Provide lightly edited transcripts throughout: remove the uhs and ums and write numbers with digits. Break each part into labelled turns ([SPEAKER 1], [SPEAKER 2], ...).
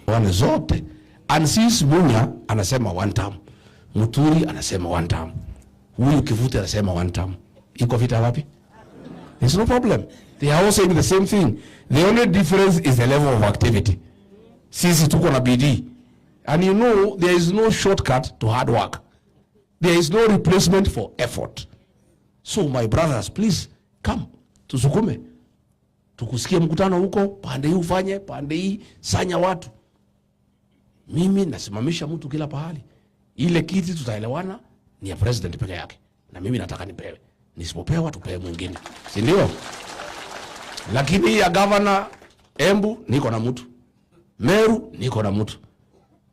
[SPEAKER 1] Wane zote. And since Munya anasema one term, Muturi anasema one term, huyu Kivuti anasema one term, iko vita wapi? There's no problem. They are all saying the same thing. The only difference is the level of activity. Sisi tuko na bidii. And you know there is no shortcut to hard work. There is no replacement for effort. So my brothers, please come tusukume, tukusikie mkutano huko, pande hii ufanye, pande hii sanya watu. Mimi nasimamisha mtu kila pahali. Ile kiti tutaelewana ni ya president peke yake, na mimi nataka nipewe. Nisipopewa tupewe mwingine, si ndio? Lakini hii ya governor Embu niko na mtu, Meru niko na mtu.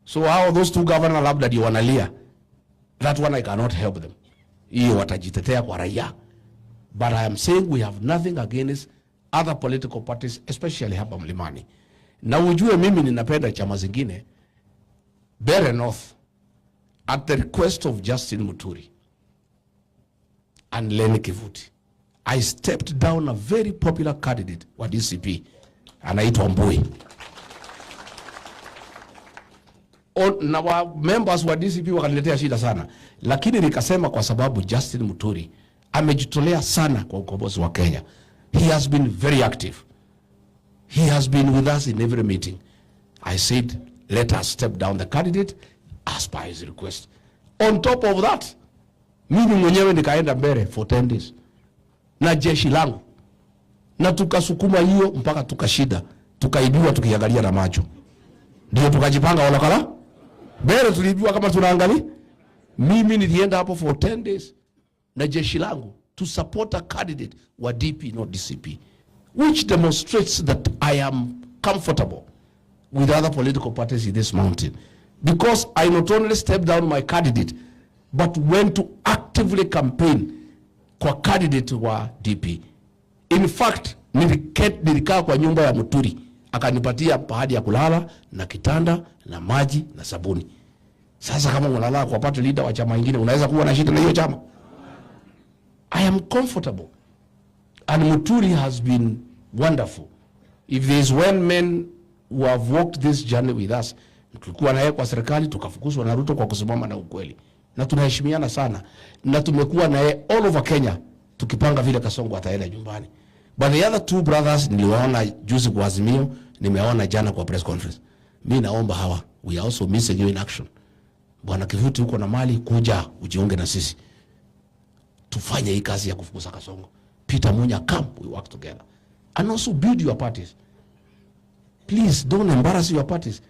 [SPEAKER 1] So hao those two governor labda ndio wanalia. That one I cannot help them. Hiyo watajitetea kwa raia. But I am saying we have nothing against other political parties, especially hapa Mlimani. Na ujue mimi ninapenda chama zingine. Mbeere North, at the request of Justin Muturi and Lenny Kivuti, I stepped down a very popular candidate wa DCP anaitwa Mbui. Na wa members wa DCP wakaniletea shida sana, lakini nikasema kwa sababu Justin Muturi amejitolea sana kwa ukombozi wa Kenya. He has been very active. He has been with us in every meeting. I said, let us step down the candidate as per his request. On top of that, mimi mwenyewe nikaenda mbele for 10 days na jeshi langu, na tukasukuma hiyo mpaka tukashida, tukaibiwa tukiangalia na macho, ndio tukajipanga Olokala mbele, tuliibiwa kama tunaangalia. Mimi nilienda hapo for 10 days na jeshi langu to support a candidate wa DP, not DCP, which demonstrates that I am comfortable with other political parties in this mountain, because I not only stepped down my candidate but went to actively campaign kwa candidate wa DP. In fact, nilikaa kwa nyumba ya Muturi, akanipatia pahali ya kulala na kitanda na maji na sabuni. Sasa kama unalala kwa party leader wa chama ingine, unaweza kuwa na shida na hiyo chama? I am comfortable. And Muturi has been wonderful. If there is one man who have walked this journey with us, tulikuwa naye kwa serikali tukafukuzwa na Ruto kwa kusimama na ukweli, na tunaheshimiana sana, na tumekuwa naye all over Kenya tukipanga vile Kasongo ataenda nyumbani. But the other two brothers niliwaona juzi kwa Azimio, nimeona jana kwa press conference. Mi naomba hawa, we are also missing you in action. Bwana Kivuti, uko na mali, kuja ujiunge na sisi tufanye hii kazi ya kufukuza Kasongo. Peter Munya, come, we work together. And also build your parties. Please don't embarrass your parties.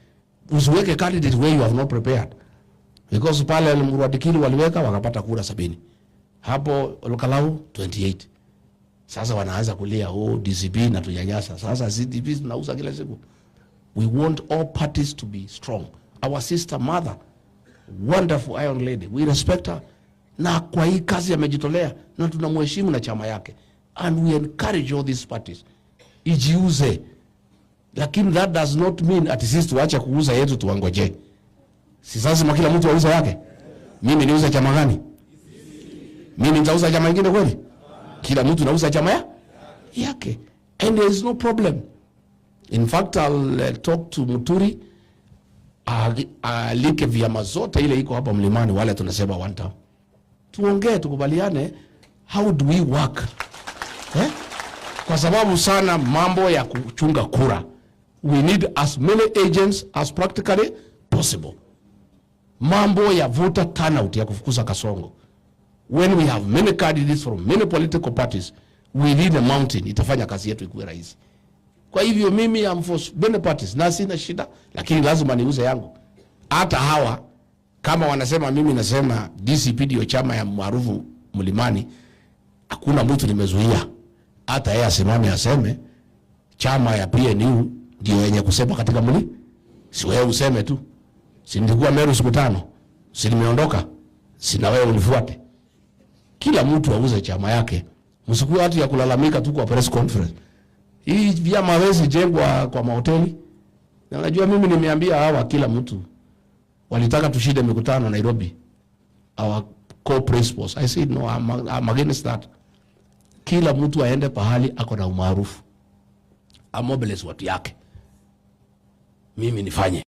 [SPEAKER 1] Usiweke candidate where you have not prepared. Because pale Emurua Dikirr waliweka wakapata kura 70. Hapo Olkalou 28. Sasa wanaanza kulia, oh, DCP na tunyanyasa. Sasa CDP tunauza kila siku. We want all parties to be strong. Our sister mother, wonderful iron lady, we respect her. Na kwa hii kazi amejitolea na tunamheshimu na chama yake. And we encourage all these parties ijiuze, lakini that does not mean ati sisi tuache kuuza yetu tuwangoje. Si lazima kila mtu auze yake. Mimi niuze chama gani? Mimi nitauza chama kingine kweli? Kila mtu nauza chama yake. And there is no problem. In fact, I'll talk to Muturi alike vyama zote ile iko hapa mlimani, wale tunasema one term. Tuongee, tukubaliane, how do we work? Eh? Kwa sababu sana mambo ya kuchunga kura, we need as many agents as practically possible. Mambo ya voter turnout ya kufukuza Kasongo, when we have many candidates from many political parties within the mountain, itafanya kazi yetu ikuwe rahisi. Kwa hivyo mimi am for many parties na sina shida, lakini lazima niuze yangu. Hata hawa kama wanasema mimi nasema DCP ndio chama ya maarufu mlimani, hakuna mtu nimezuia. Hata yeye asimame aseme chama ya PNU ndio yenye kusema katika mli. Si wewe useme tu. Si nilikuwa Meru siku 5. Si nimeondoka. Si na wewe unifuate. Kila mtu auze chama yake. Msikuwe watu ya kulalamika tu kwa press conference. Hii vyama hawezi jengwa kwa mahoteli. Na unajua mimi nimeambia hawa kila mtu walitaka tushinde mikutano Nairobi. Our core principles. I said no, I'm against that. Kila mtu aende pahali ako na umaarufu. Amobilize watu yake. Mimi nifanye.